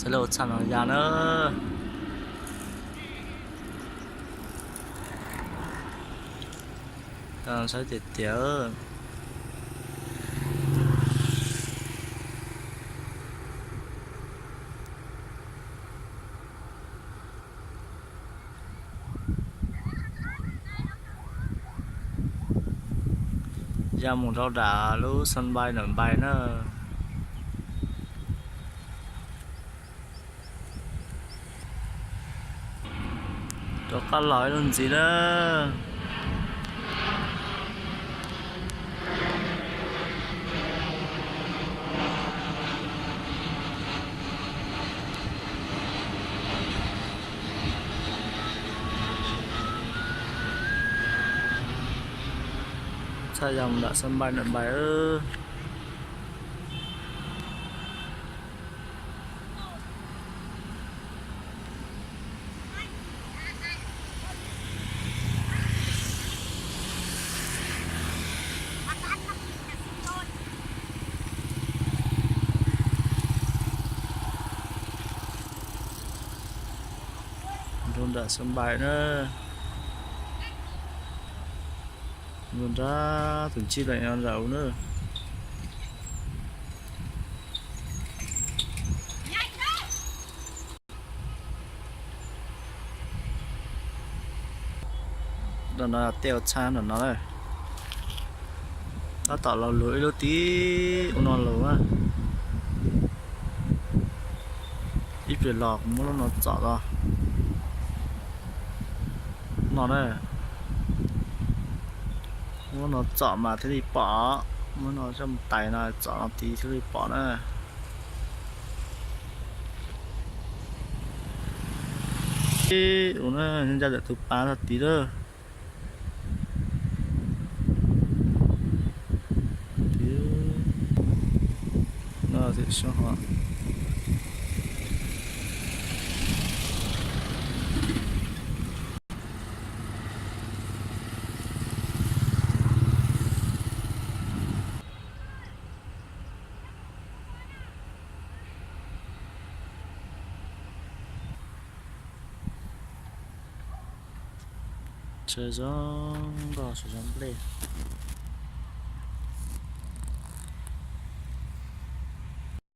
Peb los txog no ya na. Saib tiag tiag. Ya mus rau nram lub sân bay Nội Bài na. Rov qab los ib lub ntxiv na. Txhaj yog nram sân bay Nội Bài. Rau nram sân bay na. Nrab tus ntsib lawm nram u na. Nram no tej ua txhab nram no na. Tab tom los luag ib lub tib ua no los na. Ib pliag los kuv muab lub no txom los no na. Muab no txom mas thiaj li pom, muab no coj mus tais no txom no tid thiaj li pom na. Ib ua na, ncaj ntawm tus pas txog tid lawm. Tim no tim sab hov. Tsav zoo nkauj, tsav zoo nplej.